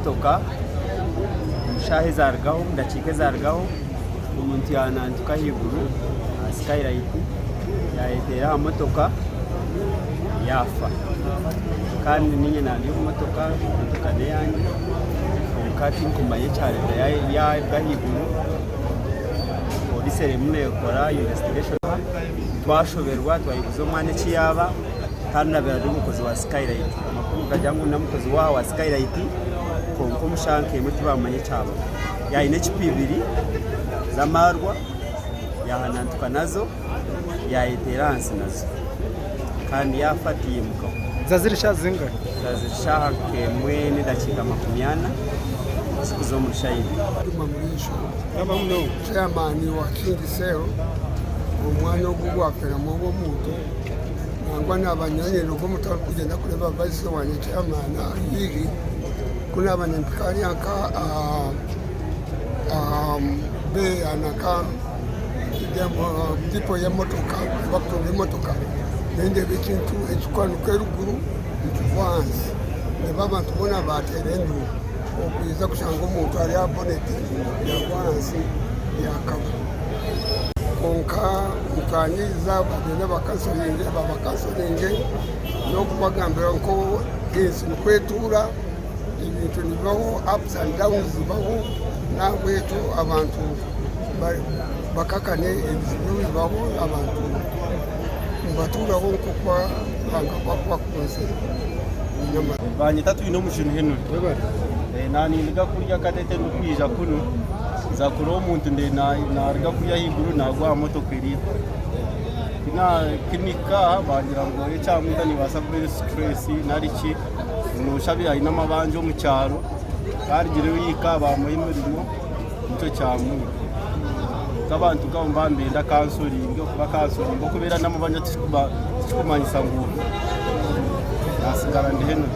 motoka omu shaaha ezarugaho omu dakiika ezarugaho omuntu yanantuka ahaiguru aha skylight yayeteera aha motoka yaafa kandi niinye nandi omu motoka, emotoka n'eyangye kwonka tinkumanya ekyareeta yaruga ahaiguru Pooriisi erimu neekora investigation twashoberwa twayebuuza omwana eki yaaba kandi naabaire ari omukozi wa Skylight. Amakuru nigagira ngu n'omukozi waabo wa Skylight kwonka omu shaaha nk'emwe tibamanya ekyabaho. Yaaba aine ecupa ibiri z'amaarwa yaahanantuka nazo yaayeteera ahansi nazo kandi yaafa tiyimukaho. Zaziri shaaha zingahi? Zaziri shaaha nk'emwe n'edakiika makumiana zikuza omuri shaaha ibiri. Juma Mrisho, Chairman wa King Cell, omwanya ogu gwaferamu ogwo omuntu nangwa naba nyine ogwo omuntu arikugyenda kureeba vice wangye chairman haihi ku naba nimpika hariya nka aha nanka dipo y'emotoka ahu barikutunga emotoka nindeeba ekintu ekirikwanuka eruguru nikigwa ahansi ndeeba abantu boona bateera enduuru okwija kushanga omuntu ari aha boneti yagwa ahansi yakaba kwonka nitwaniiriza bagyende bakansoringe babakansoringe n'okubagambira ngu ensi nikwo etuura ebintu nibibaho apusi andi dawuni zibaho nahabwekyo abantu bakakane ebizibu ebibaho abantu nibatuuraho nk'oku Ruhanga akubakunzire. Banyeta Twinomujuni Henry. Nanindiga kurya akatete ndikwija kunu nza kureba omuntu naruga kuriya ahaiguru nagwa aha motoka eriya. Kinihika aha bangira ngu ekyamwita nebaasa kuba eri stress nari ki noshusha abaire aine amabanja omu kyaro ku arugireyo yahika bamuha emirimo nikyo kyamwita. Nk'abantu nkabo nibaba nibenda counseling okuba counseling okubeera n'amabanja tikikumanyisa ngu nasigara ndi Henry.